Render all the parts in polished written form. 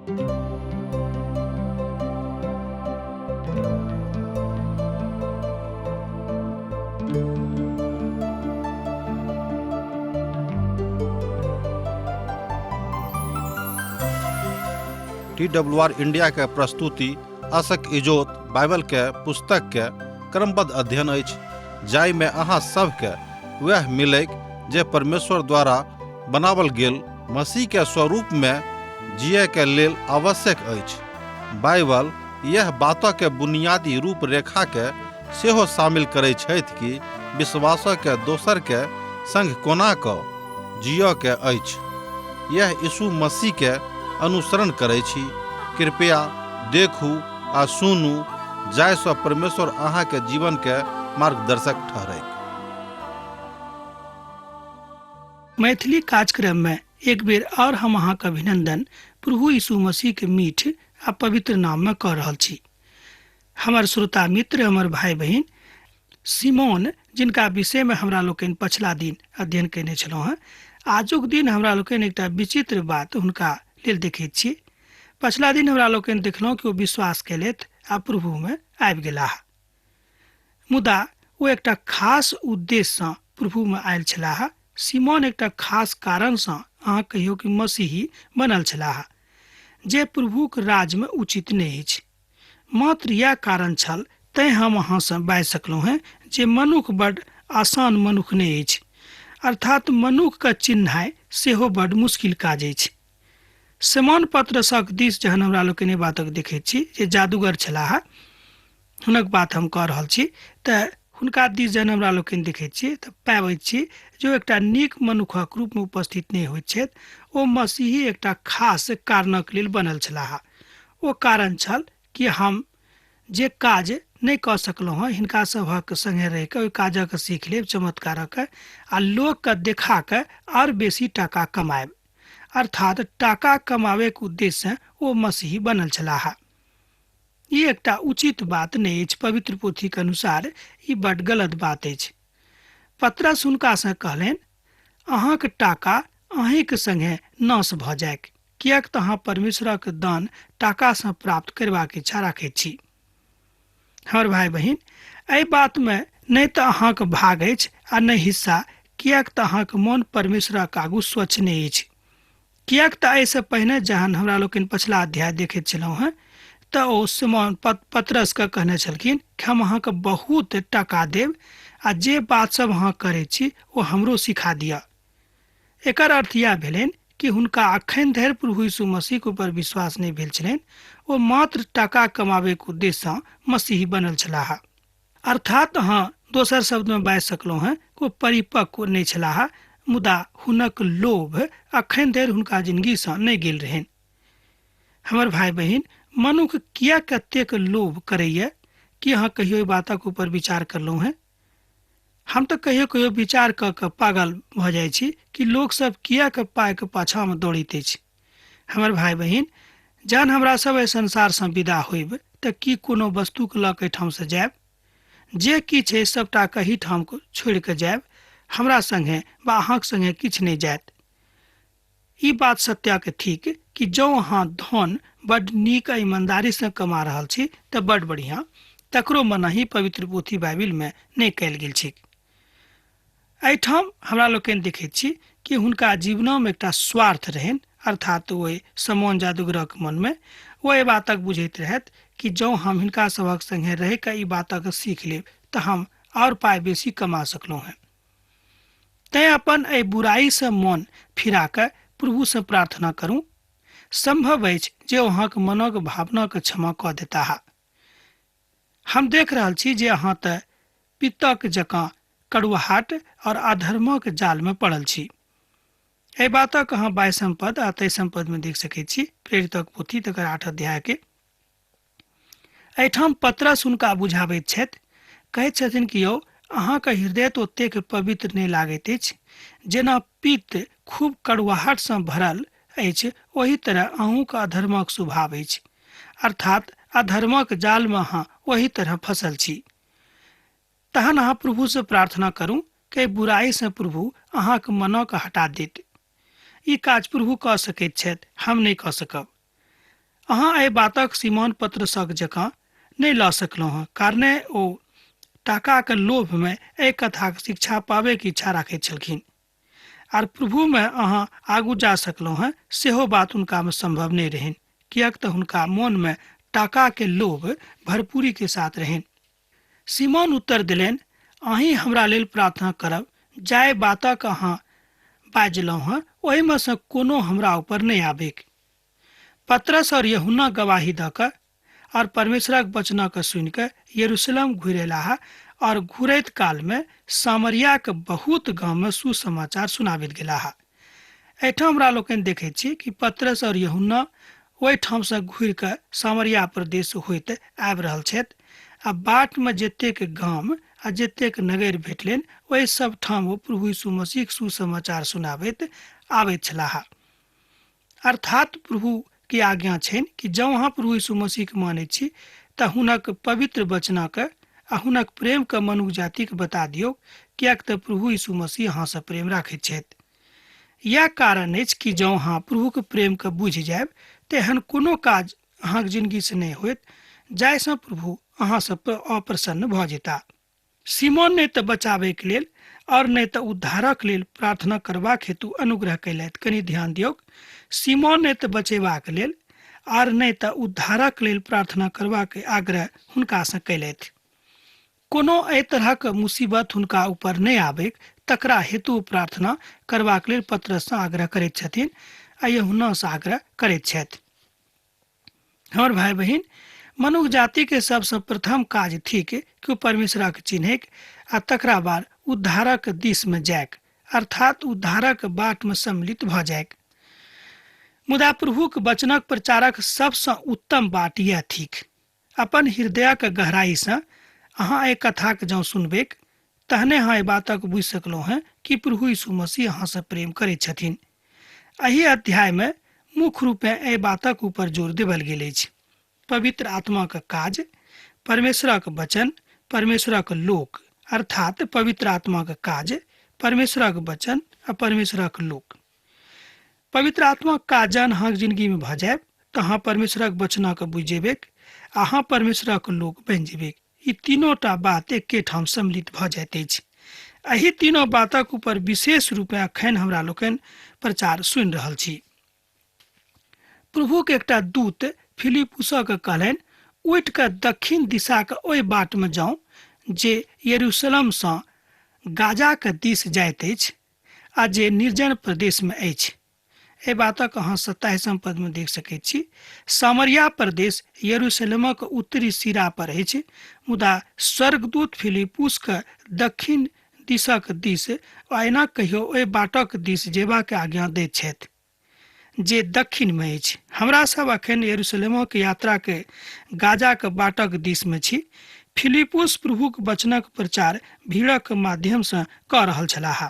T W R India के प्रस्तुति असक इजोत बाइबल के पुस्तक के क्रमबद्ध अध्ययन अछि, जाहिमे अहाँ सबके वएह मिलैक जे परमेश्वर द्वारा बनावल गेल मसीह के स्वरूप में जिए के लेल आवश्यक अछि। बाइबल यह बात के बुनियादी रूपरेखा के सेहो शामिल करै छथि कि विश्वास के दोसर के संग कोना क जिय के अछि। यह यीशु मसीह के अनुसरण करै छी। कृपया देखू आ सुनू जाहिसँ परमेश्वर अहाँके जीवन के मार्गदर्शक ठहरैक। मैथिली कार्यक्रम में एक बेर और हम अहाँ के अभिनंदन प्रभु यीशु मसीह के मीठ आ पवित्र नाम में कऽ रहल छी। हमर श्रोता मित्र, हमर भाई बहिन सिमोन, जिनका विषय में हमरा लोकनि पछिला दिन अध्ययन कयने छलहुँ हेँ, आजुक दिन हमरा लोकनि एकटा विचित्र बात हुनका लेल देखैत छी। पछिला दिन हमरा लोकनि देखलहुँ कि ओ विश्वास कयलथि आ प्रभु में आबि गेलाह, मुदा ओ एकटा खास उद्देश्यसँ प्रभुमे आयल छलाह। सिमोन एकटा खास कारणसँ अहाँ कहियो कि मसीही बनल छलाह, जे प्रभुक राज्यमे उचित नहि अछि। मात्र इएह कारण छल तैं हम अहाँसँ बाजि सकलहुँ हेँ जे मनुख बड आसान मनुख नहि अछि, अर्थात मनुखके चिन्हाइ सेहो बड मुश्किल काज अछि। सिमोन पत्रसक दिस जहन हमरा लोकनि बातक देखैत छी जे जादूगर छलाह, हुनक बात हम कऽ रहल छी, तऽ हुनका दिस जहन हमरा लोकनि देखैत छी तऽ पाबैत छी जे ओ एकटा नीक मनुखक रूपमे उपस्थित नहि होइत छथि। ओ मसीही एकटा खास कारणक लेल बनल छलाह। ओ कारण छल कि हम जे काज नहि कऽ सकलहुँ हँ, हिनका सभक संगे रहि कऽ ओहि काजक सीख लेब, चमत्कारक, आ लोकके देखा कऽ आओर बेसी टाका कमायब। अर्थात टाका कमाबैके उद्देश्यसँ ओ मसीही बनल छलाह। ई एकटा उचित बात नहि अछि। पवित्र पोथीक अनुसार ई बड गलत बात अछि। पतरस हुनकासँ कहलनि, अहाँक टाका अहींक संगे नाश भऽ जाइक, किएक तऽ अहाँ परमेश्वरक दान टाकासँ प्राप्त करबाक इच्छा राखैत छी। हमर भाई बहिन, एहि बातमे नहि तऽ अहाँक भाग अछि आ नहि हिस्सा, किएक तऽ अहाँक मन परमेश्वरक आगू स्वच्छ नहि अछि। किएक तऽ एहिसँ पहिने जहन हमरा लोकनि पछिला अध्याय देखैत छलहुँ हेँ तऽ ओ सिमोन पतरसके कहने छलखिन कि हम अहाँके बहुत टाका देब आ जे बात सब अहाँ करै छी ओ हमरो सिखा दिअ। एकर अर्थ इएह भेलनि कि हुनका अखन धरि प्रभु यीशु मसीहके ऊपर विश्वास नहि भेल छलनि। ओ मात्र टाका कमाबैके उद्देश्यसँ मसीही बनल छलाह। अर्थात अहाँ दोसर शब्दमे बाजि सकलहुँ हेँ कि ओ परिपक्व नहि छलाह, मुदा हुनक लोभ अखन धरि हुनका जिंदगीसँ नहि गेल रहनि। हमर भाई बहिन, मनुख किया कतेक लोभ करैए, कि अहाँ कहियो एहि बातक ऊपर विचार करलहुँ हेँ? हम तऽ कहियो कहियो विचार कऽ कऽ पागल भऽ जाइ छी कि लोक सब किएक पाइके पाछाँमे दौड़ैत अछि। हमर भाई बहिन, जहन हमरा सब एहि संसारसँ विदा होइब तऽ की कोनो वस्तुके लऽ कऽ एहिठामसँ जायब? जे किछु अछि सबटा के एहिठाम छोड़ि कऽ जायब। हमरा संगे वा अहाँक संगे किछु नहि जायत। ई बात सत्याके थिक कि जँ अहाँ धन बड नीक आ ईमानदारीसँ कमा रहल छी तऽ बड बढ़िआँ, तकरो मनाही पवित्र पोथी बाइबिलमे नहि कयल गेल छैक। एहिठाम हमरा लोकनि देखैत छी कि हुनका जीवनोमे एकटा स्वार्थ रहनि, अर्थात ओहि समोन जादूगरक मनमे ओ एहि बातक बुझैत रहथि कि जँ हम हिनका सभक संगे रहि कऽ ई बातक सीख लेब तऽ हम आओर पाइ बेसी कमा सकलहुँ हेँ। तैं अपन एहि बुराइसँ मन फिरा कऽ प्रभुसँ प्रार्थना करू। सम्भव अछि जे अहाँक मनक भावनाके क्षमा कऽ देताह। हम देख रहल छी जे अहाँ तऽ पित्तक जकाँ कड़ुआहट और अधर्मक जालमे पड़ल छी। एहि बातक अहाँ 22 पद आ 23 पदमे देख सकैत छी, प्रेरितक पोथी तकर 8 अध्यायके। एहिठाम पतरस हुनका बुझाबैत छथि, कहैत छथिन कि यौ अहाँके हृदय तऽ ओतेक पवित्र नहि लागैत अछि, जेना पित्त खूब कड़ुआहटसँ भरल अछि ओही तरह अहूँके अधर्मक स्वभाव अछि, अर्थात अधर्मक जालमे अहाँ ओही तरह फँसल छी। तहन अहाँ प्रभुसँ प्रार्थना करू कि बुराइसँ प्रभु अहाँके मनक हटा देत। ई काज प्रभु कऽ सकैत छथि, हम नहि कऽ सकब। अहाँ एहि बातक सीमोन पत्रसक जकाँ नहि लऽ सकलहुँ हँ, कारणे ओ टाकाके लोभमे एहि कथाक शिक्षा पाबैके इच्छा राखैत छलखिन। आर प्रभुमे अहाँ आगू जा सकलहुँ हँ सेहो बात हुनकामे सम्भव नहि रहनि, किएक तऽ हुनका मोनमे टाकाके लोभ भरपूरीके साथ रहनि। सीमोन उत्तर देलनि, अहीं हमरा लेल प्रार्थना करब, जाहि बातक अहाँ बाजलहुँ हँ ओहिमे सँ कोनो हमरा ऊपर नहि आबैक। पतरस और यूहन्ना गवाही दऽ कऽ और परमेश्वरक वचनक सुनि कऽ यरूशलेम घुरि अयलाह और घुरैत काल मे सामरियाक बहुत गाम मे सुसमाचार सुनाबैत गेलाह। एहिठाम हमरा लोकनि देखैत छी कि पतरस और यूहन्ना ओहिठाम सँ घुरि कऽ सामरिया प्रदेश होइत आबि रहल छथि आ बाट मे जतेक गाम आ जतेक नगर भेटलनि ओहि सब ठाम ओ प्रभु यीशु मसीहक सुसमाचार सुनाबैत आबैत छलाह। अर्थात प्रभु के आज्ञा छनि कि जँ अहाँ प्रभु यीशु मसीहके मानै छी तऽ हुनक पवित्र वचनके आ हुनक प्रेमके मनुख जातिके बता दियौ, किएक तऽ प्रभु यीशु मसीह अहाँसँ प्रेम राखैत छथि। इएह कारण अछि कि जँ अहाँ प्रभुके प्रेमके बुझि जायब तऽ एहन कोनो काज अहाँके जिनगीसँ नहि होयत जाहिसँ प्रभु अहाँसँ अप्रसन्न भऽ जेता। सीमोन नहि तऽ बचाबैके लेल और नहि तऽ उद्धारक लेल प्रार्थना करबाक हेतु अनुग्रह कयलथि। कनि ध्यान दियौक, सीमोन नहि तऽ बचेबाक लेल और नहि तऽ उद्धारक लेल प्रार्थना करबाक आग्रह हुनकासँ कयलथि। कोनो एहि तरहक मुसीबत हुनका ऊपर नहि आबैक तकरा हेतु प्रार्थना करबाक लेल पतरससँ आग्रह करैत छथिन आ यूहन्नासँ आग्रह करैत छथि। हमर भाई बहिन, मनुख जाति के सबसँ प्रथम काज थिक कि ओ परमेश्वरक चिन्हैक आ तकरा बाद उद्धारक दिश में जायक, अर्थात उद्धारक बाट में सम्मिलित भऽ जायक। मुदा प्रभुक वचनक प्रचारक सबसँ उत्तम बाट यैह थिक। अपन हृदयक गहराई सँ अहाँ एहि कथाक जँ सुनबैक तहने अहाँ एहि बातक बुझि सकलहुँ हेँ कि प्रभु यीशु मसीह अहाँसँ प्रेम करैत छथिन। एहि अध्याय में मुख्य रूपेँ एहि बातक ऊपर जोर देबल गेल अछि। पवित्र आत्माक काज, परमेश्वरक वचन, परमेश्वरक लोक, अर्थात पवित्र आत्माक काज, परमेश्वरक वचन आ परमेश्वरक लोक। पवित्र आत्माक काज जहन अहाँक जिंदगी में भऽ जायब तऽ अहाँ परमेश्वरक वचनक बुझि जेबैक आ अहाँ परमेश्वरक लोक बनि जेबैक। ई तीनो टा बात एके ठाम सम्मिलित भऽ जाइत अछि। एहि तीनो बातक ऊपर विशेष रूपेँ अखन हमरा लोकनि प्रचार सुनि रहल छी। प्रभुक एकटा दूत फिलिपुसक कहलनि, उठि कऽ दक्षिण दिशाक ओहि बाटमे जाउ जे यरूशलेमसँ गाजाक दिस जाइत अछि आ जे निर्जन प्रदेशमे अछि। एहि बातक अहाँ 27 पदमे देख सकैत छी। सामरिया प्रदेश यरूशलेमक उत्तरी सिरा पर अछि, मुदा स्वर्गदूत फिलिपुसके दक्षिण दिशक दिस आ एना कहियो ओहि बाटक दिस जेबाक आज्ञा दैत छथि जे दक्षिणमे अछि। हमरा सब अखन यरूशलेमक यात्राके गाजाक बाटक दिसमे छी। फिलिपुस प्रभुक वचनक प्रचार भीड़क माध्यमसँ कऽ रहल छलाह,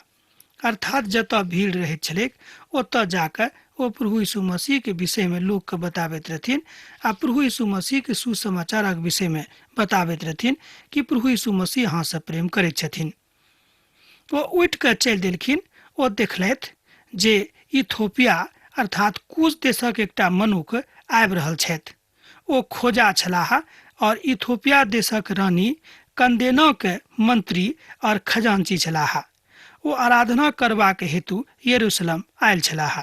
अर्थात जतऽ भीड़ रहैत छलैक ओतऽ जाकऽ ओ प्रभु यीशु मसीहके विषयमे लोकके बताबैत रहथिन आ प्रभु यीशु मसीहके सुसमाचारक विषयमे बताबैत रहथिन कि प्रभु यीशु मसीह अहाँसँ प्रेम करैत छथिन। ओ उठि कऽ चलि देलखिन। ओ देखलथि जे इथोपिया अर्थात कुश देशक एकटा मनुख आबि रहल छथि। ओ खोजा छलाह और इथोपिया देशक रानी कन्देनाक मंत्री और खजांची छलाह। ओ आराधना करबाक हेतु यरूशलेम आयल छलाह।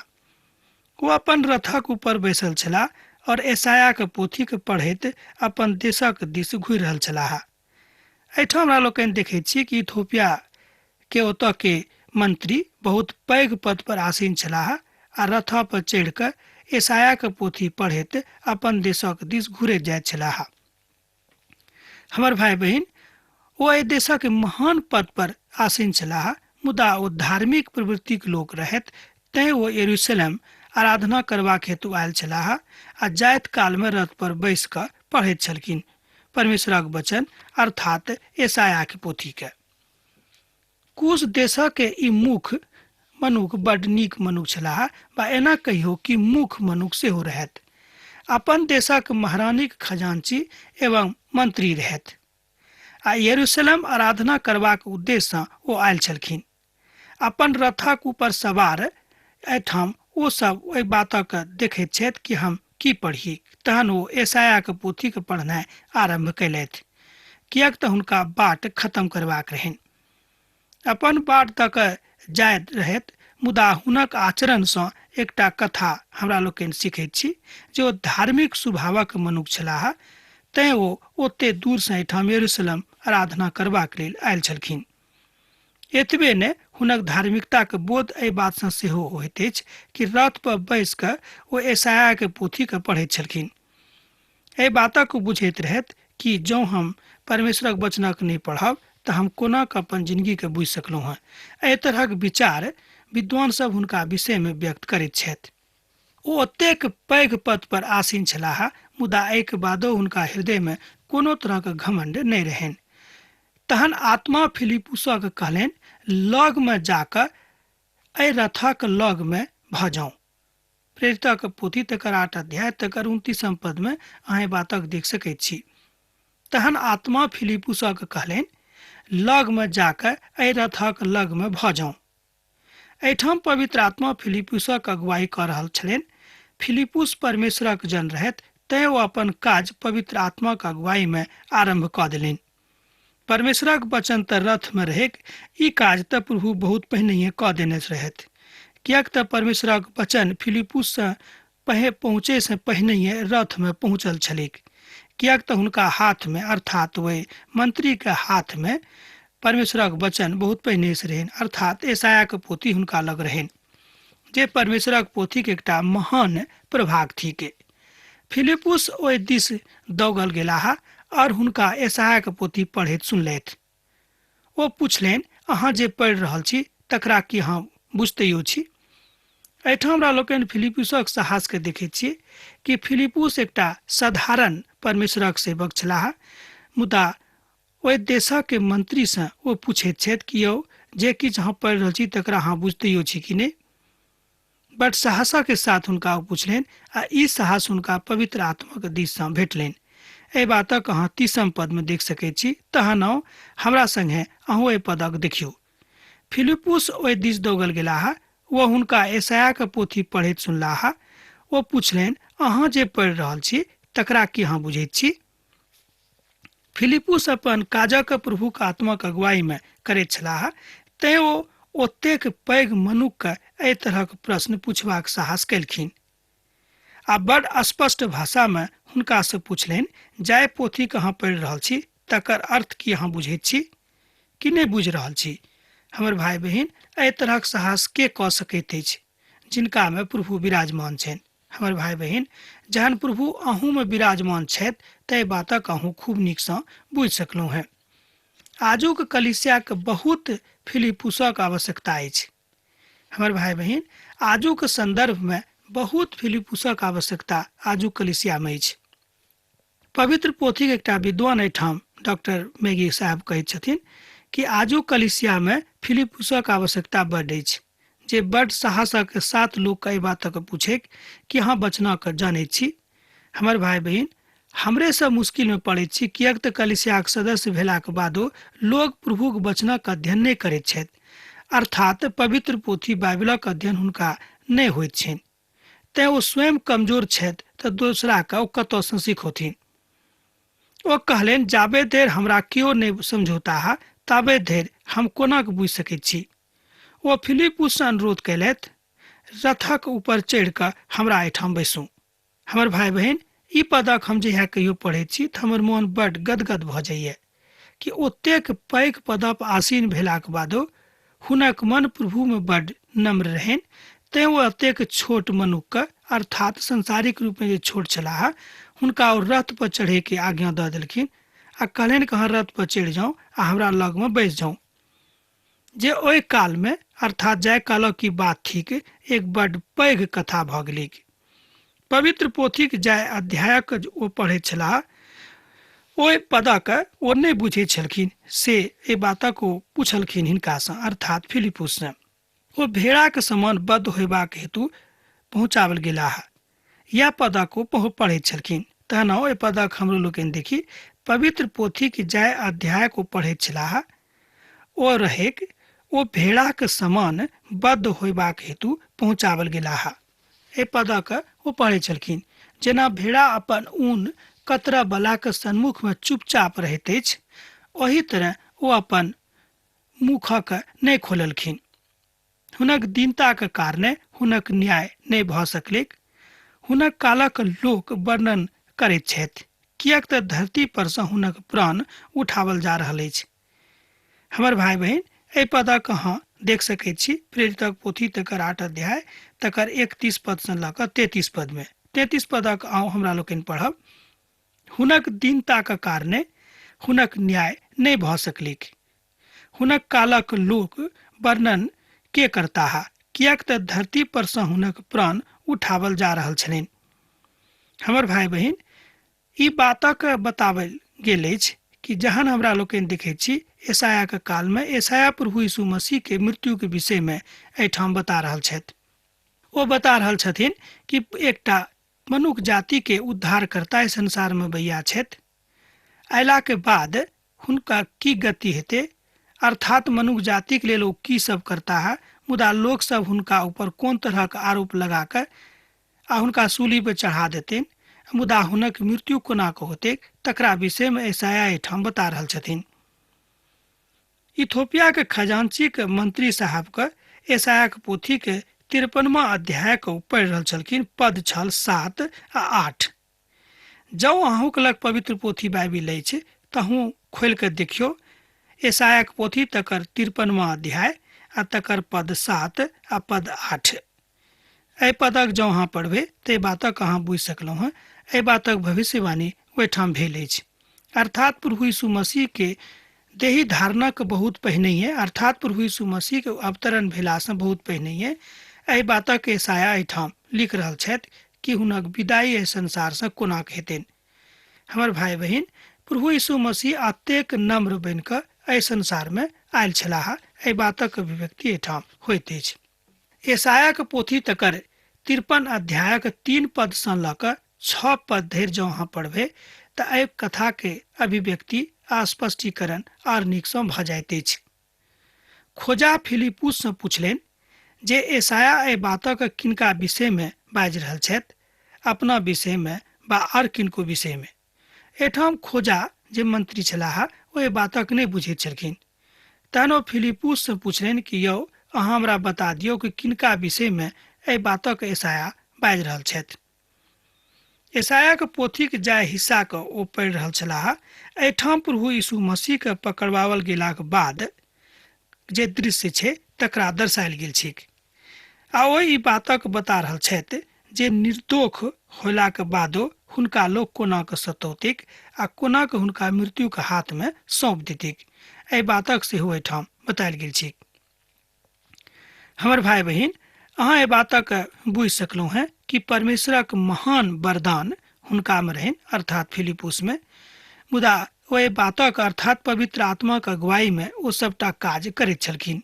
ओ अपन रथक ऊपर बैसल छलाह और यशायाक पोथीक पढ़ैत अपन देशक दिस घुरि रहल छलाह। एहिठाम हमरा लोकनि देखैत छी कि इथोपिया के ओतऽ के मंत्री बहुत पैघ पद पर आसीन छलाह आ रथ पर चढ़ि कऽ यशायाक पोथी पढ़ैत अपन देशक दिस घुरैत जाइत छलाह। हमर भाई बहिन, ओ एहि देशक महान पद पर आसीन छलाह, मुदा ओ धार्मिक प्रवृत्तिक लोक रहथि, तैं ओ यरूशलेम आराधना करबाक हेतु आयल छलाह आ जाइत कालमे रथ पर बैस कऽ पढ़ैत छलखिन परमेश्वरक वचन अर्थात यशायाक पोथीके। कुश देशक ई मुख मनुख बड नीक मनुख छलाह बा एना कहियो कि मुख मनुख सेहो रहथि। अपन देशक महारानीक खजांची एवं मंत्री रहथि आ यरूशलेम आराधना करबाक उद्देश्यसँ ओ आयल छलखिन। अपन रथक ऊपर सवार एहिठाम ओ सब ओहि बातक देखैत छथि कि हम की पढ़ी। तहन ओ यशायाह पोथी के पढ़नाइ आरम्भ कयलथि, किएक तऽ हुनका बाट खत्म करबाक रहनि। अपन बाट तक जाइत रहैत, मुदा हुनक आचरणसँ एकटा कथा हमरा लोकनि सीखैत छी जे ओ धार्मिक स्वभावक मनुख छलाह, तैं ओ ओते दूरसँ एहिठाम यरूशलेम आराधना करबाक लेल आयल छलखिन। एतबे ने, हुनक धार्मिकताक बोध एहि बातसँ सेहो होइत अछि कि रथ पर बैस कऽ ओ यशायाह पोथीके पढ़ैत छलखिन। एहि बातक ओ बुझैत रहथि कि जँ हम परमेश्वरक वचनक नहि पढ़ब तऽ हम कोना कऽ अपन जिंदगीके बुझि सकलहुँ हँ। एहि तरहक विचार विद्वान सब हुनका विषयमे व्यक्त करैत छथि। ओ ओतेक पैघ पद पर आसीन छलाह, मुदा एहिके बादो हुनका हृदयमे कोनो तरहक घमंड नहि रहनि। तहन आत्मा फिलिपुसक कहलनि, लगमे जाकऽ एहि रथक लगमे भऽ जाउ। प्रेरितक पोथी तकर 8 अध्याय तकर 29 पदमे अहाँ एहि बातक देख सकैत छी। तहन आत्मा फिलिपुसक कहलनि, लगमे जाकऽ एहि रथक लगमे भऽ जाउ। एहिठाम पवित्र आत्मा फिलिपुसक अगुवाई कऽ रहल छलनि। फिलिपुस परमेश्वरक जन रहथि, तैं ओ अपन काज पवित्र आत्माक अगुवाईमे आरम्भ कऽ देलनि। परमेश्वरक वचन तऽ रथमे रहैक, ई काज तऽ प्रभु बहुत पहिनहिए कऽ देने रहथि, किएक तऽ परमेश्वरक वचन फिलिपुससँ पहुँचैसँ पहिनहिए रथमे पहुँचल छलैक, किएक तऽ हुनका हाथमे अर्थात ओहि मंत्रीके हाथमे परमेश्वरक वचन बहुत पहिनेसँ रहनि, अर्थात यशायाहक पोथी हुनका लग रहनि, जे परमेश्वरक पोथीके एकटा महान प्रभाग थिक। फिलिपुस ओहि दिस दौगल गेलाह और हुनका यशायाहक पोथी पढ़ैत सुनलथि। ओ पुछलनि, अहाँ जे पढ़ि रहल छी तकरा की अहाँ बुझतैयो छी? एहिठाम हमरा लोकनि फिलिपुसक साहसके देखैत छी कि फिलिपुस एकटा साधारण परमेश्वरक सेवक छलाह, मुदा ओहि देशक मंत्रीसँ ओ पूछैत छथि कि यौ, जे किछु अहाँ पढ़ि रहल छी तकरा अहाँ बुझतैयो छी कि नहि? बड साहसके साथ हुनका ओ पुछलनि आ ई साहस हुनका पवित्र आत्माक दिससँ भेटलनि। एहि बातक अहाँ 30 पदमे देख सकैत छी। तहन आउ हमरा संगे अहूँ एहि पदक देखियौ। फिलिपुस ओहि दिस दौगल गेलाह। ओ हुनका यशायाहक पोथी पढ़ैत सुनलाह। ओ पुछलनि, अहाँ जे पढ़ि रहल छी तकरा की अहाँ बुझैत छी? फिलिपुस अपन काजक प्रभुक आत्माक अगुवाईमे करैत छलाह, तैं ओ ओतेक पैघ मनुखके एहि तरहक प्रश्न पूछबाक साहस केलखिन आ बड स्पष्ट भाषामे हुनकासँ पुछलनि, जाहि पोथीके अहाँ पढ़ि रहल छी तकर अर्थ की अहाँ बुझैत छी कि नहि बुझि रहल छी? हमर भाय बहिन, एहि तरहक साहस के कऽ सकैत अछि जिनकामे प्रभु विराजमान छनि? हमर भाय बहिन, जहन प्रभु अहूँमे विराजमान छथि ताहि बातक अहूँ खूब नीकसँ बुझि सकलहुँ हेँ। आजुक कलीसियाके बहुत फिलिपुसक आवश्यकता अछि। हमर भाय बहिन, आजुक संदर्भमे बहुत फिलिपुसक आवश्यकता आजुक कलीसियामे अछि। पवित्र पोथीक एकटा विद्वान एहिठाम डॉक्टर मैगी साहब कहैत छथिन कि आजुक कलीसियामे फिलिपुसक आवश्यकता बड्ड अछि, जे बड्ड साहसक साथ लोकके एहि बातक पूछैक कि अहाँ वचनक जानैत छी। हमर भाय बहिन, हमरे सब मुश्किलमे पड़ैत छी, किएक तऽ कलीसियाक सदस्य भेलाक बादो लोक प्रभुक वचनक अध्ययन नहि करैत छथि, अर्थात पवित्र पोथी बाइबलक अध्ययन हुनका नहि होइत छनि, तैं ओ स्वयं कमजोर छथि तऽ दोसराके ओ कतऽसँ सिखौथिन। ओ कहलनि, जाबे धरि हमरा केओ नहि समझौताह ताबे धरि हम कोना कऽ बुझि सकैत छी? ओ फिलिपुससँ अनुरोध कयलथि, रथक ऊपर चढ़ि कऽ हमरा एहिठाम बैसू। हमर भाय बहिन, ई पदक हम जहिया कहियो पढ़ैत छी तऽ हमर मोन बड्ड गदगद भऽ जाइए कि ओतेक पैघ पदप आसीन भेलाक बादो हुनक मन प्रभुमे बड्ड नम्र रहनि, तैं ओ एतेक छोट मनुखके, अर्थात सांसारिक रूपमे जे छोट छलाह, हुनका ओ रथ पर चढ़ैके आज्ञा दऽ देलखिन आ कहलनि कि अहाँ रथ पर चढ़ि जाउ आ हमरा लगमे बैस जाउ। जे ओहि कालमे, अर्थात जाहि कालक ई बात थिक, एक बड्ड पैघ कथा भऽ गेलैक। पवित्र पोथीक जाहि अध्यायक ओ पढ़ैत छलाह ओहि पदक ओ नहि बुझैत छलखिन, से एहि बातक ओ पुछलखिन हिनकासँ, अर्थात फिलिपुससँ। ओ भेड़ाक समान बद्ध होयबाक हेतु पहुँचाओल गेलाह, यैह पदक ओ पढ़ैत छलखिन। तहन ओहि पदक हमरो लोकनि देखी। पवित्र पोथीक जाहि अध्यायक ओ पढ़ैत छलाह ओ रहैक, ओ भेड़ाक समान बद्ध होयबाक हेतु पहुँचाओल गेलाह। एहि पदक ओ पढ़ैत छलखिन। जेना भेड़ा अपन ऊन कतरऽ बलाक सन्मुख मे चुपचाप रहैत अछि, ओही तरह ओ अपन मुखक नहि खोललखिन। हुनक दीनताक कारणे हुनक न्याय नहि भऽ सकलैक। हुनक कालक लोक वर्णन करैत छथि, किएक तऽ धरती पर सँ हुनक प्राण उठाओल जा रहल अछि। हमर भाय बहिन, एहि पदक अहाँ देख सकैत छी प्रेरितक पोथी तकर 8 अध्याय तकर 31 पद सँ लऽ कऽ 33 पद मे। 33 पदक आउ हमरा लोकनि पढ़ब। हुनक दीनताक कारणे हुनक न्याय नहि भऽ सकलैक। हुनक कालक लोक वर्णन के करताह, किएक तऽ धरती पर सँ हुनक प्राण उठाओल जा रहल छलनि। हमर भाय बहिन, ई बातक बताओल गेल अछि कि जहन हमरा लोकनि देखैत छी एसायाक कालमे एसाया प्रभु यीशु मसीह के मृत्यु के विषय मे एहिठाम बता रहल छथि। ओ बता रहल छथिन कि एकटा मनुख जाति के उद्धारकर्ता एहि संसार मे भैया छथि। अयला के बाद हुनका की गति हेतै, अर्थात मनुख जातिक लेल ओ की सब करता है, मुदा लोक सब हुनका ऊपर कोन तरहक आरोप लगा कऽ आ हुनका सूली पर चढ़ा देतनि, मुदा हुनक मृत्यु कोना कऽ होतैक तकरा विषय मे एसाया एहिठाम बता रहल छथिन। इथोपिया के खजांची के मंत्री साहब के एसाया के पोथी के 53वां अध्याय के ओ पढ़ि रहल छलखिन। पद छल 7 आ 8। जँ अहूँके लग पवित्र पोथी बाइबिल अछि तहूँ खोलि कऽ देखियौ एसायाक पोथी तकर 53वां अध्याय आ तकर पद 7 आ पद 8। एहि पदक जँ अहाँ पढ़बै तऽ एहि बातक अहाँ बुझि सकलहुँ हेँ। एहि बातक भविष्यवाणी ओहिठाम भेल अछि, अर्थात प्रभु यीशु मसीह के देही धारणक बहुत पहिनहिए, अर्थात प्रभु यीशु मसीह के अवतरण भेलासँ बहुत पहिनहिए एहि बातक एसाया एहिठाम लिख रहल छथि कि हुनक विदाई एहि संसारसँ कोना हेतनि। हमर भाय बहिन, प्रभु यीशु मसीह अतेक नम्र बनि कऽ एहि संसारमे आयल छलाह, एहि बातक अभिव्यक्ति एहिठाम होइत अछि। एसायाक पोथी तकर 53 अध्यायक 3 पद सँ लऽ कऽ 6 पद धरि जँ अहाँ पढ़बै तऽ एहि कथा के अभिव्यक्ति आ स्पष्टीकरण आर नीक सँ भऽ जाइत अछि। खोजा फिलिपुस सँ पुछलनि जे एसाया एहि बातक किनका विषय मे बाजि रहल छथि, अपना विषय मे वा आर किनको विषय मे। एहिठाम खोजा जे मंत्री छलाह ओ एहि बातक नहि बुझैत छलखिन। तहन ओ फिलिपुस सँ पुछलनि कि यौ अहाँ हमरा बता दियौ कि किनका विषय मे एहि बातक एसाया बाजि रहल छथि। एसायाक पोथीक जाहि हिस्साक ओ पढ़ि रहल छलाह, एहिठाम प्रभु यीशु मसीह के पकड़वाओल गेलाक बाद जे दृश्य छै तकरा दर्शायल गेल छैक। आ ओ ई बातक बता रहल छथि जे निर्दोष होलाक बादो हुनका लोक कोना कऽ सतौतिक आ कोना कऽ हुनका मृत्युक हाथमे सौंप देतिक, एहि बातक सेहो एहिठाम बतायल गेल छैक। हमर भाय बहिन, अहाँ एहि बातक बुझि सकलहुँ हेँ कि परमेश्वरक महान वरदान हुनकामे रहनि, अर्थात फिलिपुसमे। मुदा ओ एहि बातक अर्थात पवित्र आत्माक अगुवाईमे ओ सबटा काज करैत छलखिन।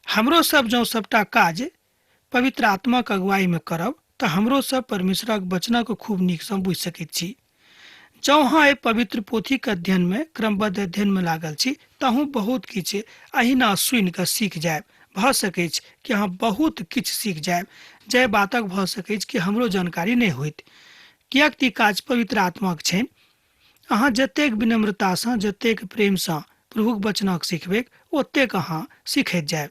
हमरो सब जँ सबटा काज पवित्र आत्माक अगुवाईमे करब तऽ हमरो सब परमेश्वरक वचनक खूब नीकसँ बुझि सकैत छी। जँ अहाँ एहि पवित्र पोथीक अध्ययनमे क्रमबद्ध अध्ययनमे लागल छी तहूँ बहुत किछु अहिना सुनि कऽ सीख जायब। भऽ सकैछ कि अहाँ बहुत किछु सीख जायब जाहि बातक भऽ सकैछ कि हमरो जानकारी नहि होइत, किएक तऽ ई काज पवित्र आत्माक छनि। अहाँ जतेक विनम्रतासँ, जतेक प्रेमसँ प्रभुक वचनक सिखबैक ओतेक अहाँ सिखैत जायब।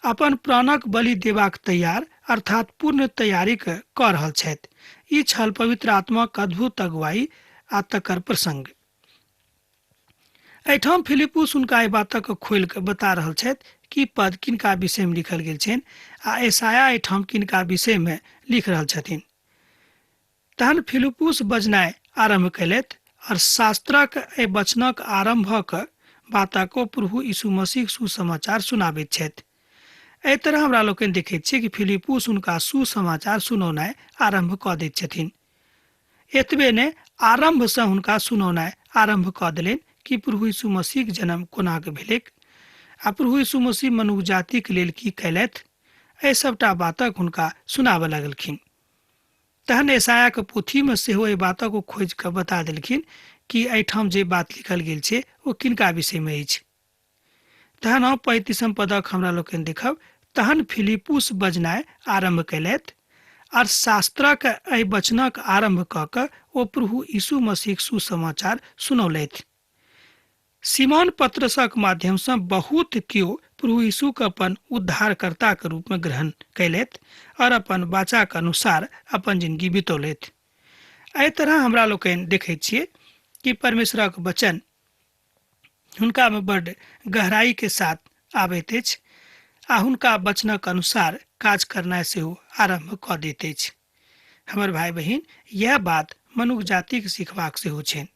अपन प्राणक बलि देबाक तैयार अर्थात पूर्ण तैयारी कऽ रहल छथि। ई छल पवित्र आत्माक अद्भुत अगुवाई आ तकर प्रसंग। एहिठाम फिलिपुस हुनका एहि बातक खोलि कऽ बता रहल छथि कि पद किनका विषयमे लिखल गेल छनि आ एसाया एहिठाम किनका विषयमे लिख रहल छथिन। तहन फिलिपुस बजनाइ आरम्भ कयलथि और शास्त्रक एहि वचनक आरम्भक बातक ओ प्रभु यीशु मसीहक सुसमाचार सुनाबैत छथि। एहि तरह हमरा लोकनि देखैत छियै कि फिलिपुस हुनका सुसमाचार सुनौनाइ आरम्भ कऽ दैत छथिन। एतबे नहि, आरम्भसँ हुनका सुनौनाइ आरम्भ कऽ देलनि कि प्रभु यीशु मसीहक जन्म कोना कऽ भेलैक आ प्रभु यीशु मसीह मनुख जातिक लेल की कयलथि, एहि सभटा बातक हुनका सुनाबऽ लगलखिन। तहन एसायाक पोथीमे सेहो एहि बातक ओ खोजि कऽ बता देलखिन कि एहिठाम जे बात लिखल गेल छै ओ किनका विषयमे अछि। तहन हम 35 पदक हमरा लोकनि देखब। तहन फिलिपुस बजनाइ आरम्भ कयलथि आर शास्त्रक एहि वचनक आरम्भ कऽ कऽ ओ प्रभु यीशु मसीहक सुसमाचार सुनौलथि। सिमोन पत्रसक माध्यमसँ बहुत केओ प्रभु यीशुके अपन उद्धारकर्ताके रूपमे ग्रहण कयलथि आओर अपन वाचाके अनुसार अपन जिंदगी बितौलथि। एहि तरह हमरा लोकनि देखैत छियै कि परमेश्वरक वचन हुनकामे बड्ड गहराइके साथ आबैत अछि आ हुनका वचनक अनुसार काज करनाइ सेहो आरम्भ कऽ दैत अछि। हमर भाय बहिन, इएह बात मनुख जातिके सिखबाक सेहो छनि।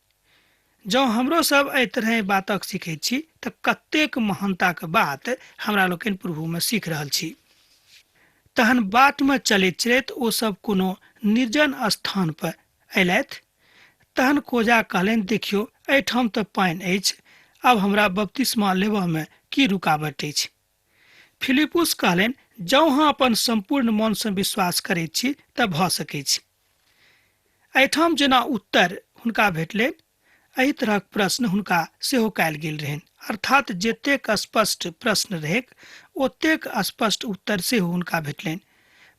जँ हमरो सब एहि तरहे बातक सीखैत छी तऽ कतेक महानताक बात हमरा लोकनि प्रभुमे सीख रहल छी। तहन बाटमे चलैत चलैत ओ सब कोनो निर्जन स्थान पर अयलथि। तहन कोजा कहलनि, देखियौ, एहिठाम तऽ पानि अछि, आब हमरा बपतिस्मा लेबऽमे की रुकावट अछि? फिलिपुस कहलनि, जँ अहाँ अपन सम्पूर्ण मनसँ विश्वास करैत छी तऽ भऽ सकैछ। एहिठाम जेना उत्तर हुनका भेटलनि, एहि तरहक प्रश्न हुनका सेहो कयल गेल रहनि। अर्थात जतेक स्पष्ट प्रश्न रहैक, ओतेक स्पष्ट उत्तर सेहो हुनका भेटलनि।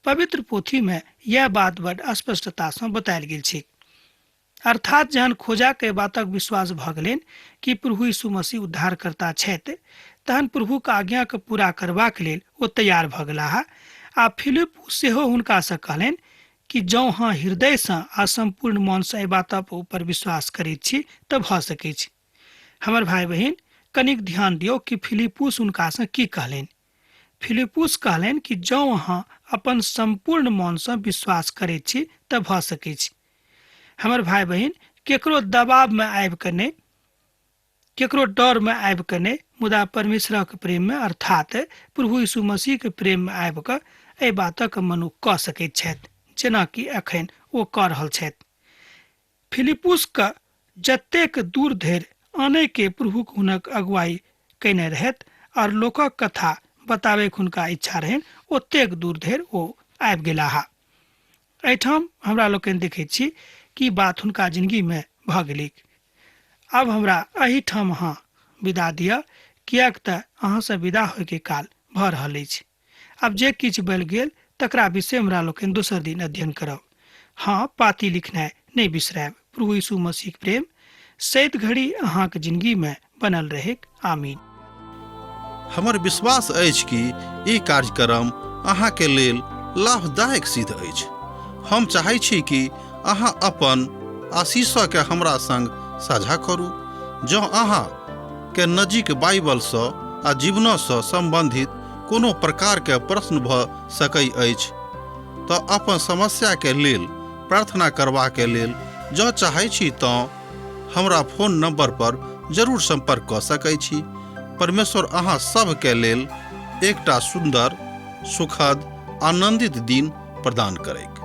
पवित्र पोथीमे यैह बात बड स्पष्टतासँ बतायल गेल छैक। अर्थात जहन खोजाके बातक विश्वास भऽ गेलनि कि प्रभु यीशु मसीह उद्धारकर्ता छथि, तहन प्रभुक आज्ञाके पूरा करबाक लेल ओ तैयार भऽ गेलाह आ फिलिप सेहो हुनकासँ कहलनि कि जँ अहाँ हृदयसँ आ सम्पूर्ण मनसँ एहि बातक ऊपर विश्वास करैत छी तऽ भऽ सकैछ। हमर भाय बहिन, कनिक ध्यान दियौ कि फिलिपुस हुनकासँ की कहलनि। फिलिपुस कहलनि कि जँ अहाँ अपन सम्पूर्ण मनसँ विश्वास करैत छी तऽ भऽ सकैछ। हमर भाय बहिन, केकरो दबावमे आबि कऽ नहि, केकरो डरमे आबि कऽ नहि, मुदा परमेश्वरक प्रेममे अर्थात प्रभु यीशु मसीहके प्रेममे आबि कऽ एहि बातक मनुख कऽ सकैत छथि, जेनाकि एखन ओ कऽ रहल छथि। फिलिपुसके जतेक दूर धरि आनयके प्रभुक हुनक अगुवाई कयने रहथि आओर लोकक कथा बताबैक हुनका इच्छा रहनि, ओतेक दूर धरि ओ आबि गेलाह। एहिठाम हमरा लोकनि देखैत छी कि बात हुनका जिनगीमे भऽ गेलैक। आब हमरा एहिठाम अहाँ विदा दिअ, किएक तऽ अहाँसँ विदा होइके काल भऽ रहल अछि। आब जे किछु बलि गेल तकरा विषय हमरा लोकनि दोसर दिन अध्ययन करब। हँ, पाती लिखनाइ नहि बिसरायब। प्रभु यीशु मसीहक प्रेम सैत घड़ी अहाँक जिनगीमे बनल रहैक। आमीन। हमर विश्वास अछि कि ई कार्यक्रम अहाँके लेल लाभदायक सिद्ध अछि। हम चाहै छी कि अहाँ अपन आशीषके हमरा संग साझा करू। जँ अहाँ के नजीक बाइबलसँ आ जीवनसँ सम्बन्धित कोनो प्रकारके प्रश्न भऽ सकै अछि तऽ अपन समस्याके लेल प्रार्थना करबाके लेल जँ चाहै छी तँ हमरा फोन नंबर पर जरूर संपर्क कऽ सकै छी। परमेश्वर अहाँ सभके लेल एकटा सुन्दर, सुखद, आनंदित दिन प्रदान करैक।